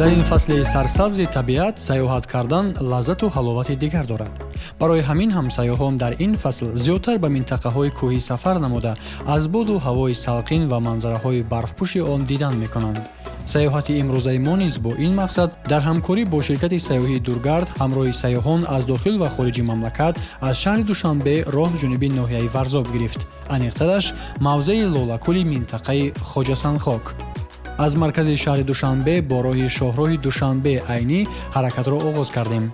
Дар ин фасли сарсабзи табиат сайёҳат кардан лаззату ҳаловати дигар дорад. Барои ҳамин ҳам сайёҳон дар ин фасл зиёдтар ба минтақаҳои кӯҳӣ сафар намуда, аз боду ҳавои салқин ва манзараҳои барфпӯши он дидан мекунанд. Сайёҳати имрӯзаи мо низ бо ин мақсад дар ҳамкорӣ бо ширкати сайёҳии Дургард ҳамроҳи сайёҳон аз дохил ва хориҷи мамлакат аз шаҳри Душанбе роҳ ҷониби ноҳияи Варзоб гирифт, аниқтараш мавзеи Лолакули минтақаи Хоҷасанхок. Аз маркази шаҳри Душанбе бо роҳи шоҳроҳи Душанбе Айнӣ ҳаракатро оғоз кардем.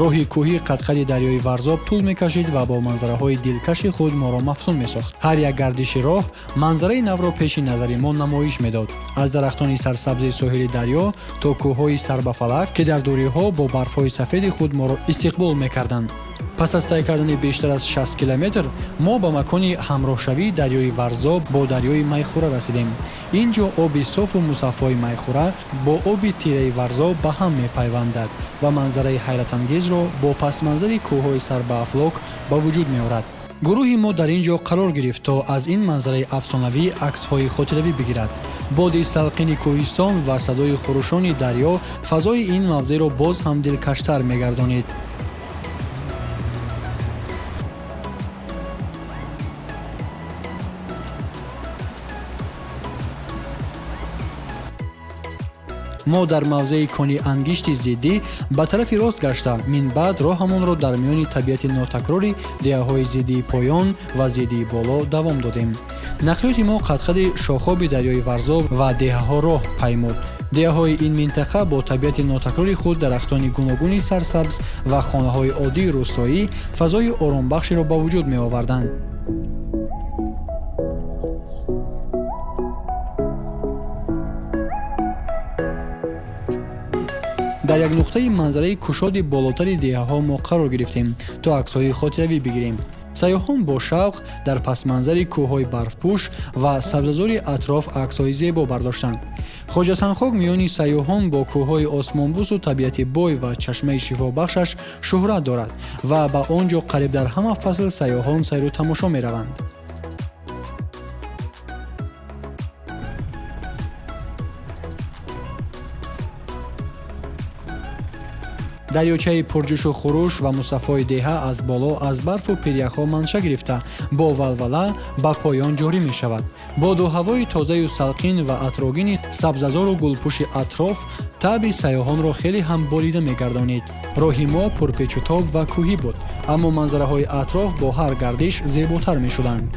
Роҳи кӯҳӣ қадқади дарёи Варзоб тӯл мекашид ва бо манзараҳои дилкаши худ моро мафтун месохт. Ҳар як гардиши роҳ манзараи навро пеши назари мо намоиш медод, аз дарахтони сарсабзи соҳили дарё то кӯҳҳои сарбафалак, ки дар дуриҳо бо барфҳои сафеди худ моро истиқбол мекарданд. Пас аз тай кардани бештар аз 60 километр мо ба макони ҳамроҳшавии дарёи Варзоб бо дарёи Майхура расидем. Ин ҷо оби софу мусаффои Майхура бо оби тираи Варзоб ба ҳам мепайвандад ва манзараи ҳайратангезро бо пасманзари кӯҳҳои сарбаафлок ба вуҷуд меорад. Гурӯҳи мо дар ин ҷо қарор гирифт, то аз ин манзараи афсонавӣ аксҳои хотиравӣ бигирад. Боди салқини кӯҳистон ва садои хурӯшони дарё фазои ин мавзеъро боз ҳам дилкаштар мегардонид. Мо дар мавзеи кони ангишти зиддӣ ба тарафи рост гашта, минбаъд роҳамонро дар миёни табиати нотакрори деҳаҳои Зиддии Поён ва Зиддии Боло давом додем. Нақлиёти мо қадқади шохоби дарёи Варзоб ва деҳаҳо роҳ паймуд. Деҳаҳои ин минтақа бо табиати нотакрори худ, дарахтони гуногуни сарсабз ва хонаҳои оддии рӯстоӣ фазои оромбахшеро ба вуҷуд меоварданд. Дар як нуқтаи манзараи кушоди болотари деҳаҳо мо қарор гирифтем, то аксҳои хотиравӣ бигирем. Сайёҳон бо шавқ дар пасманзари кӯҳҳои барфпӯш ва сабзазори атроф аксҳои зебо бардоштанд. Хоҷасанхок миёни сайёҳон бо кӯҳҳои осмонбӯсу табиати бой ва чашмаи шифобахшаш шӯҳрат дорад ва ба он ҷо қариб дар ҳама фасл сайёҳон сайру тамошо мераванд. Дарёчаи пурҷӯшу хуруш ва мусаффои деҳа аз боло аз барфу пиряхҳо манша гирифта, бо валвала ба поён ҷорӣ мешавад. Боду ҳавои тозаю салқин ва атрогини сабзазору гулпӯши атроф таъби сайёҳонро хеле ҳам болида мегардонид. Роҳи мо пурпечутоб ва кӯҳӣ буд, аммо манзараҳои атроф бо ҳар гардиш зеботар мешуданд.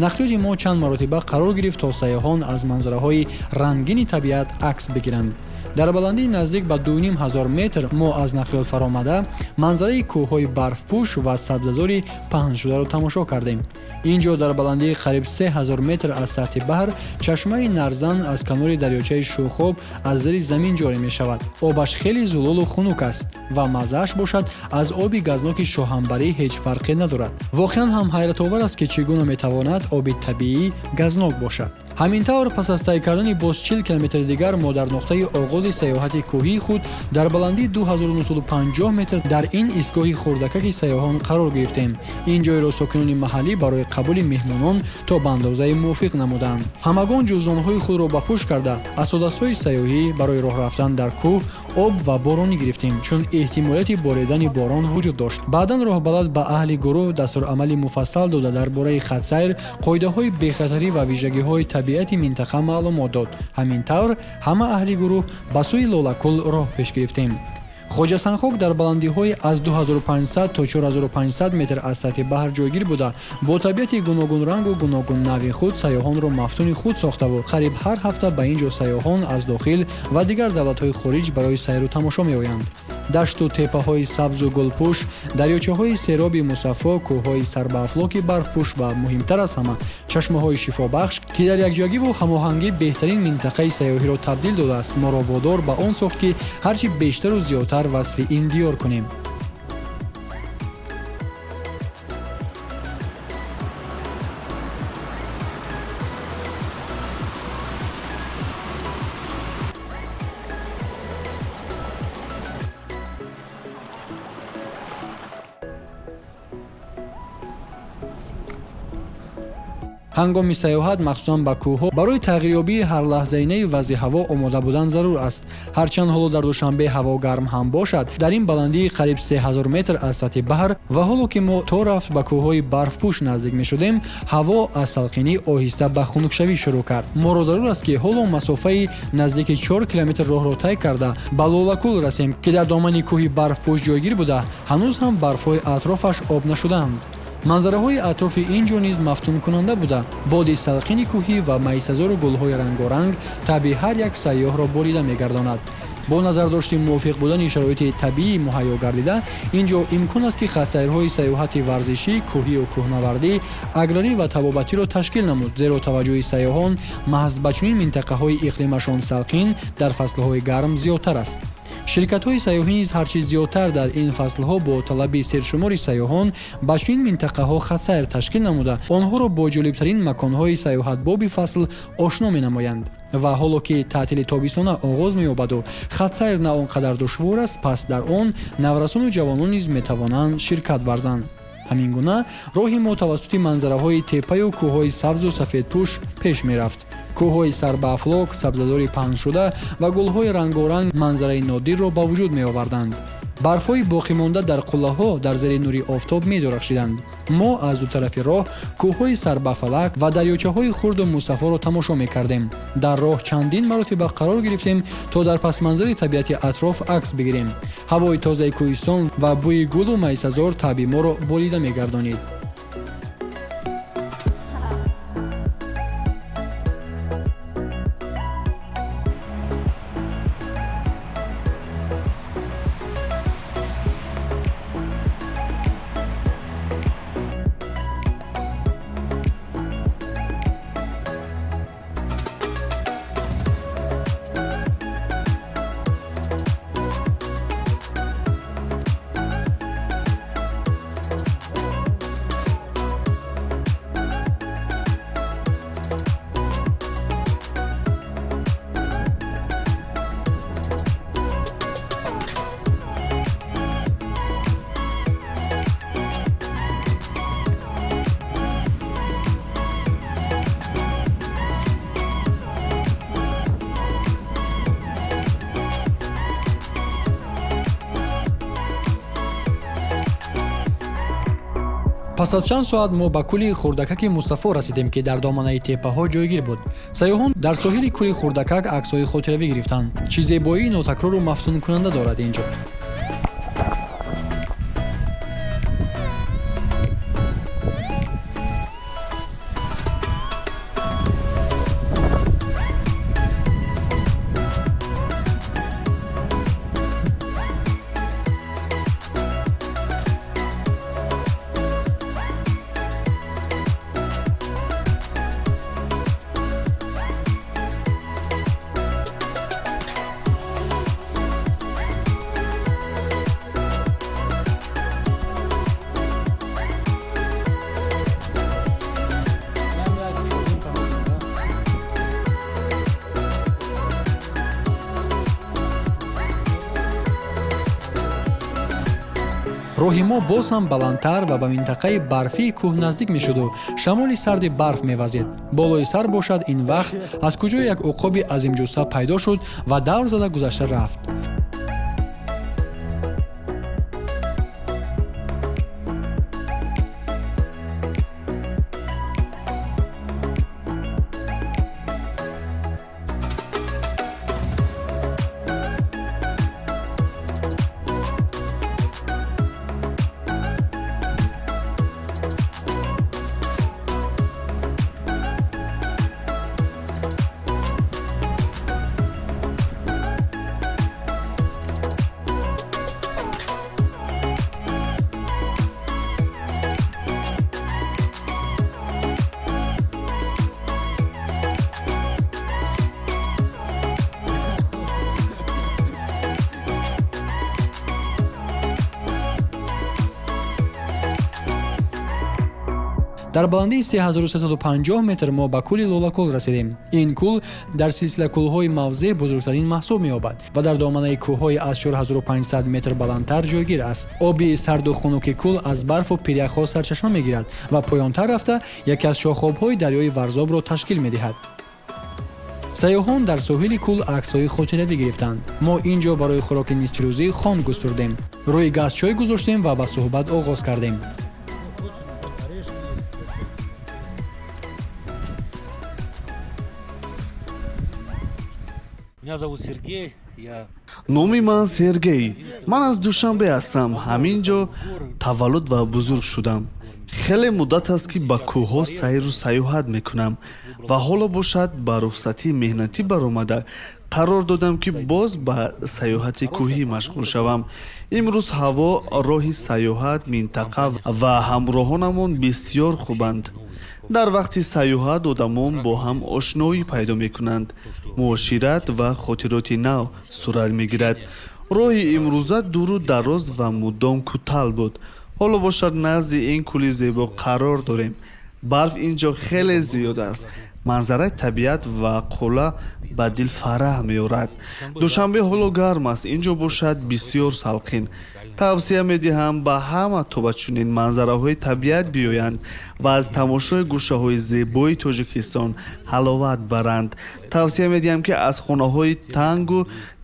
Нақлиёти мо чанд маротиба қарор гирифт, то сайёҳон аз манзараҳои рангини табиат акс бигиранд. Дар баландии наздик ба 2500 метр мо аз нақлиёт фаромада, манзараи кӯҳҳои барфпӯш ва сабзазори паҳншударо тамошо кардем. Ин ҷо дар баландии қариб 3000 метр аз сатҳи баҳр чашмаи Нарзан аз канори дарёчаи Шӯхоб аз зери замин ҷорӣ мешавад. Обаш хеле зулолу хунук аст ва маззааш бошад, аз оби газноки Шоҳамбарӣ ҳеҷ фарқе надорад. Воқеан ҳам ҳайратовар аст, ки чӣ гуна метавонад оби табиӣ газнок бошад. Ҳамин тавр, пас аз тай кардани боз 40 километри дигар мо дар нуқтаи оғози сайёҳати кӯҳии худ дар баландии 2950 метр дар ин истгоҳи хурдакаки сайёҳон қарор гирифтем. Ин ҷойро сокинони маҳаллӣ барои қабули меҳмонон то ба андозаи мувофиқ намуданд. Ҳамагон ҷуздонҳои худро ба пушт карда, асодастҳои сайёҳӣ барои роҳ рафтан дар кӯҳ, об ва боронӣ гирифтем, чун эҳтимолияти боридани борон вуҷуд дошт. Баъдан роҳбалад ба аҳли гурӯҳ дастурамали муфассал дода, дар бораи хатсайр, қоидаҳои бехатарӣ ва вижагиҳои табиати минтақа маълумот дод. Ҳамин тавр, ҳама аҳли гурӯҳ ба сӯи Лолакул роҳ пеш гирифтем. Хоҷасанхок дар баландиҳои аз 2500 то 4500 метр аз сатҳи баҳр ҷойгир буда, бо табиати гуногунрангу гуногуннави худ сайёҳонро мафтуни худ сохтаву қариб ҳар ҳафта ба ин ҷо сайёҳон аз дохил ва дигар давлатҳои хориҷ барои сайру тамошо меоянд. Дашту теппаҳои сабзу гулпӯш, дарёчаҳои сероби мусаффо, кӯҳҳои сарбаафлоки барфпӯш ва муҳимтар аз ҳама чашмаҳои шифобахш, ки дар якҷоягиву ҳамоҳангӣ беҳтарин минтақаи сайёҳиро табдил додааст, моро водор ба он сохт, ки ҳарчи бештару зиёдтар васфи ин диёр кунем. Ҳангоми сайёҳат, махсусан ба кӯҳҳо, барои тағйирёбии ҳарлаҳзаинаи вазъи ҳаво омода будан зарур аст. Ҳарчанд ҳоло дар Душанбе ҳаво гарм ҳам бошад, дар ин баландии қариб 3000 метр аз сатҳи баҳр ва ҳоло ки мо то рафт ба кӯҳҳои барфпӯш наздик мешудем, ҳаво аз салқинӣ оҳиста ба хунукшавӣ шурӯъ кард. Моро зарур аст, ки ҳоло масофаи наздики 4 километр роҳро тай карда ба Лолакул расем, ки дар домани кӯҳи барфпӯш ҷойгир буда, ҳанӯз ҳам барфҳои атрофаш об нашудаанд. Манзараҳои атрофи ин ҷо низ мафтункунанда буда, боди салқини кӯҳӣ ва майсазору гулҳои рангоранг табъи ҳар як сайёҳро болида мегардонад. Бо назардошти мувофиқ будани шароити табиӣ муҳайё гардида, ин ҷо имкон аст, ки хатсайрҳои сайёҳати варзишӣ, кӯҳию кӯҳнавардӣ, аграрӣ ва табобатиро ташкил намуд, зеро таваҷҷӯҳи сайёҳон маҳз ба чунин минтақаҳои иқлимашон салқин дар фаслҳои гарм зиёдтар аст. Ширкатҳои сайёҳӣ низ ҳарчи зиёдтар дар ин фаслҳо бо талаби сершумори сайёҳон ба чунин минтақаҳо хатсайр ташкил намуда, онҳоро бо ҷолибтарин маконҳои сайёҳатбоби фасл ошно менамоянд. Ва ҳоло ки таътили тобистона оғоз меёбаду хатсайр на он қадар душвор аст, пас дар он наврасону ҷавонон низ метавонанд ширкат варзанд. Ҳамин гуна роҳи мо тавассути манзараҳои теппаю кӯҳҳои сабзу сафедпӯш пеш мерафт. Кӯҳҳои сарбаафлок, сабзазори паҳншуда ва гулҳои рангоранг манзараи нодирро ба вуҷуд меоварданд. Барфҳои боқимонда дар қуллаҳо дар зери нури офтоб медурахшиданд. Мо аз ду тарафи роҳ кӯҳҳои сарбафалак ва дарёчаҳои хурду мусаффоро тамошо мекардем. Дар роҳ чандин маротиба қарор гирифтем, то дар пасманзари табиати атроф акс бигирем. Ҳавои тозаи кӯҳистон ва бӯи гулу майсазор табъи моро болида мегардонид. Пас аз чанд соат мо ба кӯли хурдакаки Мусаффо расидем, ки дар доманаи теппаҳо ҷойгир буд. Сайёҳон дар соҳили кӯли хурдакак аксҳои хотиравӣ гирифтанд. Чӣ зебоии нотакрору мафтункунанда дорад ин ҷо! Роҳи мо боз ҳам баландтар ва ба минтақаи барфии кӯҳ наздик мешуду шамоли сарди барф мевазид. Болои сар бошад, ин вақт аз куҷо як уқоби азимҷусса пайдо шуд ва давр зада гузашта рафт. Дар баландии 3350 метр мо ба кӯли Лолакул расидем. Ин кӯл дар силсила кӯлҳои мавзеъ бузургтарин маҳсуб меёбад ва дар доманаи кӯҳҳои аз 4500 метр баландтар ҷойгир аст. Оби сарду хунуки кӯл аз барфу пиряхҳо сарчашма мегирад ва поёнтар рафта яке аз шохобҳои дарёи Варзобро ташкил медиҳад. Сайёҳон дар соҳили кӯл аксҳои хотиравӣ гирифтанд. Мо ин ҷо барои хӯроки нисфирӯзӣ хон густурдем, рӯи газ чой гузоштем ва ба суҳбат оғоз кардем. Меня зовут Сергей, я Номи ман Сергей, ман аз Душанбе ҳастам. Ҳамин ҷо таваллуд ва бузург шудам. Хеле муддат аст, ки ба кӯҳҳо сайру сайёҳат мекунам ва ҳоло бошад, ба рухсатии меҳнатӣ баромада, қарор додам, ки боз ба сайёҳати кӯҳӣ машғул шавам. Имрӯз ҳаво, роҳи сайёҳат, минтақа ва ҳамроҳонамон бисьёр хубанд. Дар вақти сайёҳат одамон бо ҳам ошноӣ пайдо мекунанд, муошират ва хотироти нав сурат мегирад. Роҳи имрӯза дуру дароз ва мудом кӯтал буд. Ҳоло бошад, назди ин кӯли зебо қарор дорем. Барф ин ҷо хеле зиёд аст. Манзараи табиат ва қулла ба дил фараҳ меорад. Душанбе ҳоло гарм аст, ин ҷо бошад, бисьёр салқин. Тавсия медиҳам ба ҳама, то ба чунин манзараҳои табиат биёянд ва аз тамошои гӯшаҳои зебои Тоҷикистон ҳаловат баранд. Тавсия медиҳам, ки аз хонаҳои тангу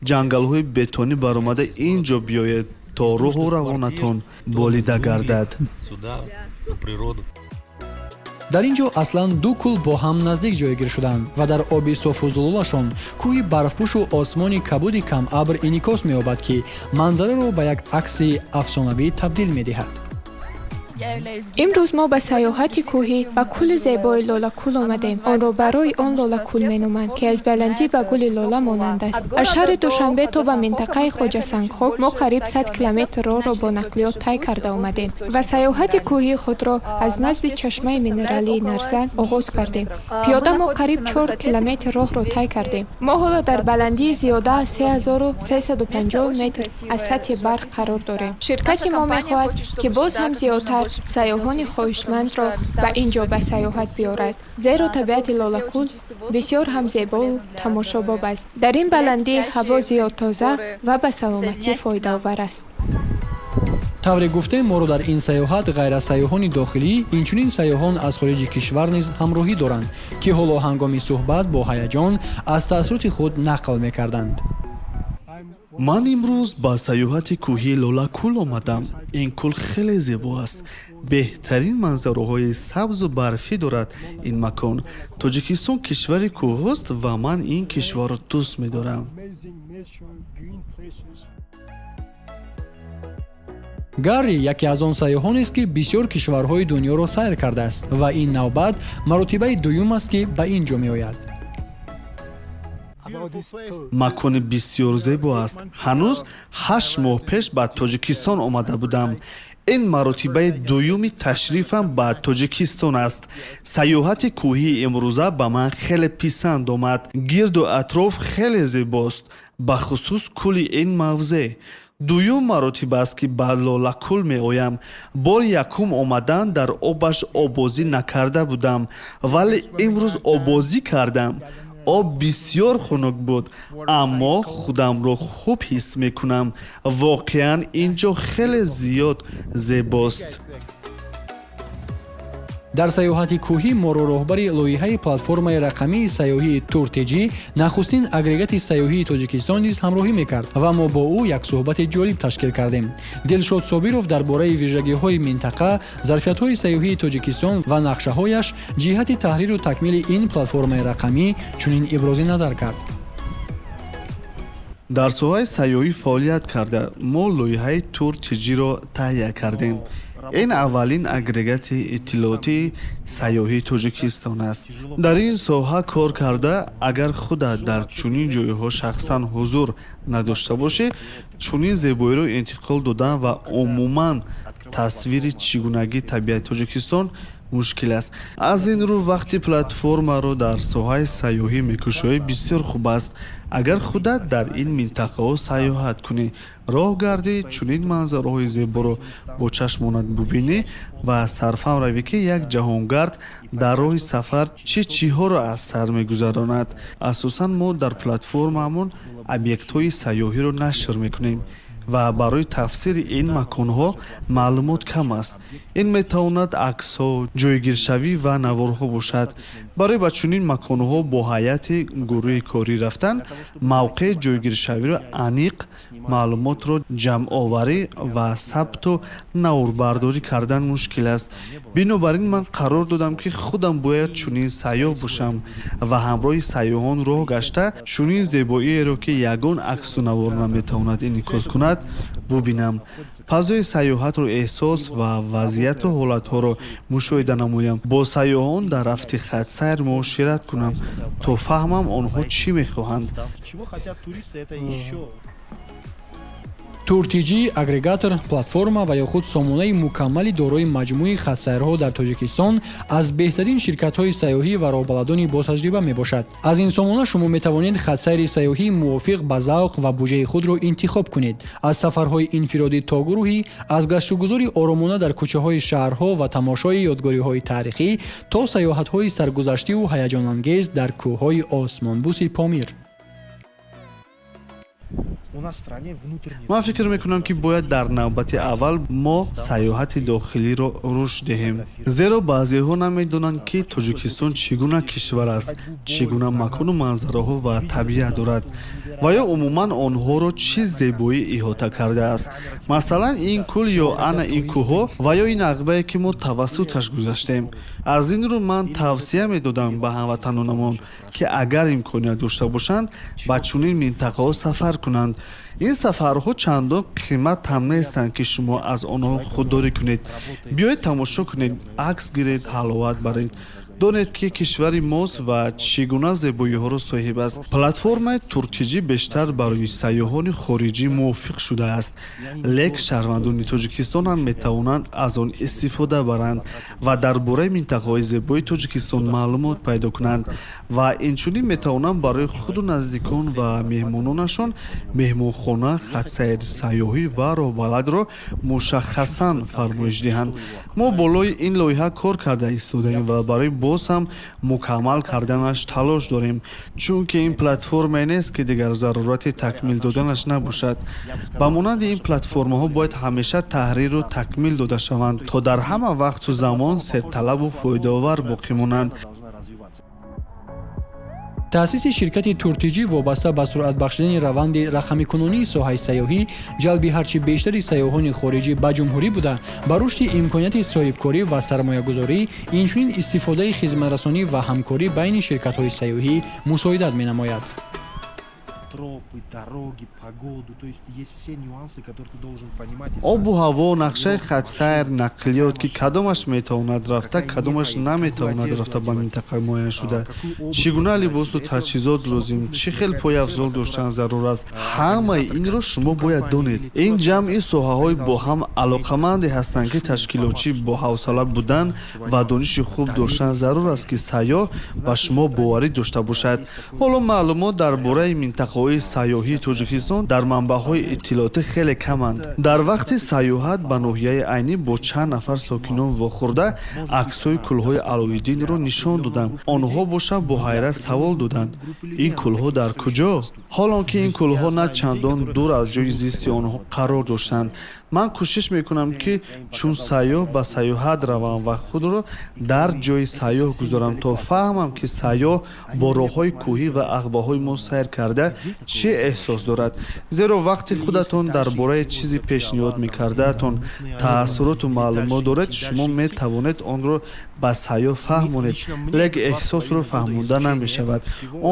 ҷангалҳои бетонӣ баромада, ин ҷо биёед, то рӯҳу равонатон болида гардад. Сюда, на природу. Дар ин ҷо аслан ду кӯл бо ҳам наздик ҷойгир шуданд ва дар оби софу зулолашон кӯҳи барфпӯшу осмони кабуди камабр инъикос меёбад, ки манзараро ба як акси афсонавӣ табдил медиҳад. Имрӯз мо ба сайёҳати кӯҳӣ ба кӯли зебои Лолакул омадем. Онро барои он Лолакул меноманд, ки аз баландӣ ба гули лола монанд аст. Аз шаҳри Душанбе то ба минтақаи Хоҷасангхок мо қариб 100 километр роҳро бо нақлиёт тай карда омадем ва сайёҳати кӯҳии худро аз назди чашмаи минералии Нарзан оғоз кардем. Пиёда мо қариб 4 километр роҳро тай кардем. Мо ҳоло дар баландии зиёда аз 3350 метр аз сатҳи баҳр қарор дорем. Ширкати мо мехоҳад, ки боз ҳам зиёдтар сайёҳони хоҳишмандро ба ин ҷо ба сайёҳат биёрад, зеро табиати Лолакул бисёр ҳам зебову тамошобоб аст. Дар ин баландӣ ҳаво зиёд тоза ва ба саломатӣ фоидаовар аст. Тавре гуфтем, моро дар ин сайёҳат ғайр аз сайёҳони дохилӣ, инчунин сайёҳон аз хориҷи кишвар низ ҳамроҳӣ доранд, ки ҳоло ҳангоми суҳбат бо ҳаяҷон аз таассуроти худ нақл мекарданд. Ман имрӯз ба сайёҳати кӯҳии Лолакул омадам. Ин кӯл хеле зебо аст, беҳтарин манзараҳои сабзу барфӣ дорад ин макон. Тоҷикистон кишвари кӯҳҳост ва ман ин кишварро дӯст медорам. Гарри яке аз он сайёҳонест, ки бисёр кишварҳои дунёро сайр кардааст ва ин навбат маротибаи дуюм аст, ки ба ин ҷо меояд. Макони бисёр зебо аст. Ҳанӯз 8 моҳ пеш ба Тоҷикистон омада будам. Ин маротибаи дуюми ташрифам ба Тоҷикистон аст. Сайёҳати кӯҳии имрӯза ба ман хеле писанд омад. Гирду атроф хеле зебост, бахусус кӯли ин мавзеъ. Дуюм маротиба аст, ки ба Лолакул меоям. Бори якум омадан дар обаш оббозӣ накарда будам, вале имрӯз оббозӣ кардам. Об бисёр хунук буд, аммо худамро хуб ҳис мекунам. Воқеан, ин ҷо хеле зиёд зебост. Дар сайёҳати кӯҳӣ моро роҳбари лоиҳаи платформаи рақамии сайёҳии Туртеҷӣ, нахустин агрегати сайёҳии Тоҷикистон низ ҳамроҳӣ мекард ва мо бо ӯ як суҳбати ҷолиб ташкил кардем. Дилшод Собиров дар бораи вижагиҳои минтақа, зарфиятҳои сайёҳии Тоҷикистон ва нақшаҳояш ҷиҳати таҳриру такмили ин платформаи рақамӣ чунин ибрози назар кард. Дар соҳаи сайёҳӣ фаъолият карда, мо лоиҳаи Тур Тиҷиро таҳия кардем. Ин аввалин агрегати иттилоотии сайёҳии Тоҷикистон аст. Дар ин соҳа кор карда, агар худат дар чунин ҷойҳо шахсан ҳузур надошта бошӣ, чунин зебоиро интиқол додан ва умуман тасвири чӣ гунагии табиати Тоҷикистон Мушкил аст. Аз ин рӯ, вақти платформаро дар соҳаи сайёҳӣ мекушоӣ, бисёр хуб аст, агар худат дар ин минтақаҳо сайёҳат кунӣ, роҳ гардӣ, чунин манзараҳои зеборо бо чашмонат бубинӣ ва сарфаҳм равӣ, ки як ҷаҳонгард дар роҳи сафар чӣ чиҳоро аз сар мегузаронад. Асосан мо дар платформаамон объектҳои сайёҳиро нашр мекунем ва барои тафсири ин маконҳо маълумот кам аст. Ин метавонад аксҳо, ҷойгиршавӣ ва наворҳо бошад. Барои ба чунин маконҳо бо ҳайати гурӯҳи корӣ рафтан, мавқеи ҷойгиршавиро аниқ, маълумотро ҷамъоварӣ ва сабту наворбардорӣ кардан мушкил аст. Бинобар ин ман қарор додам, ки худам бояд чунин сайёҳ бошам ва ҳамроҳи сайёҳон роҳ гашта, чунин зебоиеро, ки ягон аксу навор наметавонад инъикос кунад, бубинам, фазои сайёҳатро эҳсос ва вазъияту ҳолатҳоро мушоҳида намоям, бо сайёҳон дар рафти хатсайр муошират кунам, то фаҳмам, онҳо чӣ мехоҳанд. Чего хотят туристы, это еще ТурТиҷӣ агрегатор, платформа ва ё худ сомонаи мукаммали дорои маҷмӯи хатсайрҳо дар Тоҷикистон аз беҳтарин ширкатҳои сайёҳӣ ва роҳбаладони ботаҷриба мебошад. Аз ин сомона шумо метавонед хатсайри сайёҳии мувофиқ ба завқ ва буҷаи худро интихоб кунед: аз сафарҳои инфиродӣ то гурӯҳӣ, аз гаштугузори оромона дар кӯчаҳои шаҳрҳо ва тамошои ёдгориҳои таърихӣ то сайёҳатҳои саргузаштиву ҳаяҷонангез дар кӯҳҳои осмонбӯси Помир. У нас в стране внутренний. Ман фикр мекунам, ки бояд дар навбати аввал мо сайёҳати дохилиро рушд диҳем, зеро баъзеҳо намедонанд, ки Тоҷикистон чӣ гуна кишвар аст, чӣ гуна макону манзараҳо ва табиат дорад ва ё умуман онҳоро чӣ зебоӣ иҳота кардааст. Масалан, ин кӯл ё ана ин кӯҳҳо ва ё ин ағбае, ки мо тавассуташ гузаштем. Аз ин рӯ ман тавсия медодам ба ҳамватанонамон, ки агар имконият дошта бошанд, ба чунин минтақаҳо сафар кунанд. Ин сафарҳо чандон қимат ҳам нестанд, ки шумо аз онҳо худдорӣ кунед. Биёед, тамошо кунед, акс гиред, ҳаловат баред, донед, ки кишвари мост ва чӣ гуна зебоиҳоро соҳиб аст. Платформаи ТурТиҷӣ бештар барои сайёҳони хориҷӣ мувофиқ шудааст, лек шаҳрвандони Тоҷикистон ҳам метавонанд аз он истифода баранд ва дар бораи минтақаҳои зебои Тоҷикистон маълумот пайдо кунанд ва инчунин метавонанд барои худу наздикон ва меҳмононашон меҳмонхона, хатсайри сайёҳӣ ва роҳбаладро мушаххасан фармоиш диҳанд. Мо болои ин лоиҳа кор карда истодаем ва барои боз ҳам мукаммал карданаш талош дорем, чунки ин платформае нест, ки дигар зарурати такмил доданаш набошад. Ба монанди ин платформаҳо бояд ҳамеша таҳриру такмил дода шаванд, то дар ҳама вақту замон серталабу фоидаовар боқӣ монанд. Должна развиваться. Таъсиси ширкати ТурТиҷӣ вобаста ба суръат бахшидани раванди рақамикунонии соҳаи сайёҳӣ, ҷалби ҳарчи бештари сайёҳони хориҷӣ ба ҷумҳурӣ буда, ба рушди имконияти соҳибкорӣ ва сармоягузорӣ, инчунин истифодаи хизматрасонӣ ва ҳамкорӣ байни ширкатҳои сайёҳӣ мусоидат менамояд. Тропы, дороги, погоду. То есть есть все нюансы, которые ты должен понимать и Обу знать. ҳаво, нақшаи хатсайр, нақлиёт, ки кадомаш метавонад рафта, кадомаш наметавонад рафта ба минтақаи муайяншуда, чӣ гуна либосу таҷҳизот лозим, чӣ хел пойафзол доштан зарур аст, ҳамаи инро шумо бояд донед. Ин ҷамъи соҳаҳои бо ҳам алоқаманде ҳастанд, ки ташкилотчӣ бо ҳавсала будан ва дониши хуб доштан зарур аст, ки сайёҳ ба шумо боварӣ дошта бошад. Ҳоло маълумот дар бораи минтақаҳои сайёҳии Тоҷикистон дар манбаъҳои иттилоотӣ хеле каманд. Дар вақти сайёҳат ба ноҳияи Айнӣ бо чанд нафар сокинон вохӯрда, аксҳои кӯлҳои Алоиддинро нишон додам. Онҳо бошанд, бо ҳайрат савол доданд: «Ин кӯлҳо дар куҷо?» Ҳол он ки ин кӯлҳо на чандон дур аз ҷои зисти онҳо қарор доштанд. Ман кӯшиш мекунам, ки чун сайёҳ ба сайёҳат равам ва худро дар ҷои сайёҳ гузорам, то фаҳмам, ки сайёҳ бо роҳҳои кӯҳӣ ва ағбаҳои мо сайр карда, чӣ эҳсос дорад. Зеро вақти худатон дар бораи чизи пешниҳод мекардаатон таассуроту маълумот доред, шумо метавонед онро ба сайёҳ фаҳмонед, лек эҳсосро фаҳмонда намешавад.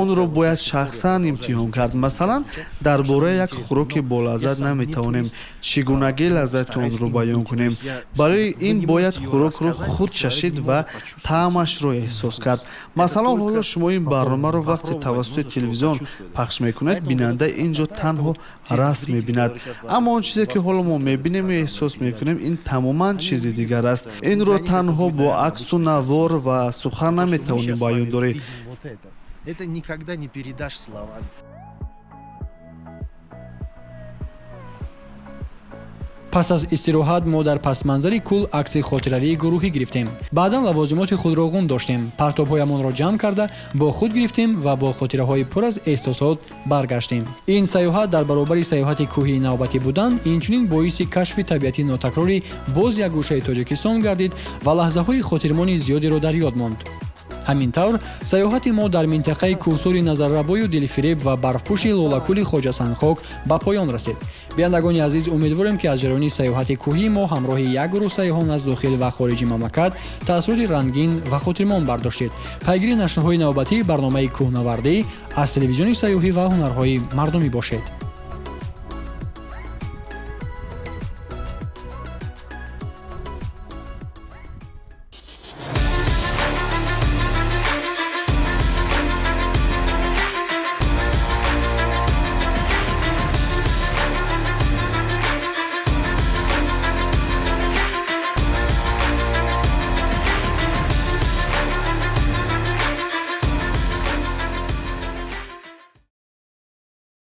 Онро бояд шахсан имтиҳон кард. Масалан, дар бораи як хӯроки болаззат наметавонем чӣ гунагии лаззати онро баён кунем. Барои ин бояд хӯрокро худ чашид ва таъмашро эҳсос кард. Масалан, ҳоло шумо ин барномаро вақте тавассути телевизион пахш мекунед. мефаҳмед, бинанда ин ҷо танҳо расм мебинад, аммо он чизе, ки ҳоло мо мебинему эҳсос мекунем, ин тамоман чизи дигар аст. Инро танҳо бо аксу навор ва сухан наметавонем баён дорӣ. Это никогда не передашь словами. Пас аз истироҳат мо дар пасманзари кӯл акси хотиравии гурӯҳӣ гирифтем. Баъдан лавозимоти худро ғун доштем, партобҳоямонро ҷамъ карда бо худ гирифтем ва бо хотираҳои пур аз эҳсосот баргаштем. Ин сайёҳат дар баробари сайёҳати кӯҳии навбатӣ будан, инчунин боиси кашфи табиати нотакрори боз як гӯшаи Тоҷикистон гардид ва лаҳзаҳои хотирмони зиёдеро дар ёд монд. Ҳамин тавр, сайёҳати мо дар минтақаи кӯҳсори назаррабою дилфиреб ва барфпӯши Лолакули Хоҷасангхок ба поён расид. Бинандагони азиз, умедворем, ки аз ҷараёни сайёҳати кӯҳии мо ҳамроҳи як гурӯҳ сайёҳон аз дохил ва хориҷи мамлакат таассуроти рангин ва хотирмон бардоштед. Пайгири нашрҳои навбатии барномаи кӯҳнавардӣ аз телевизиони сайёҳӣ ва ҳунарҳои мардумӣ бошед.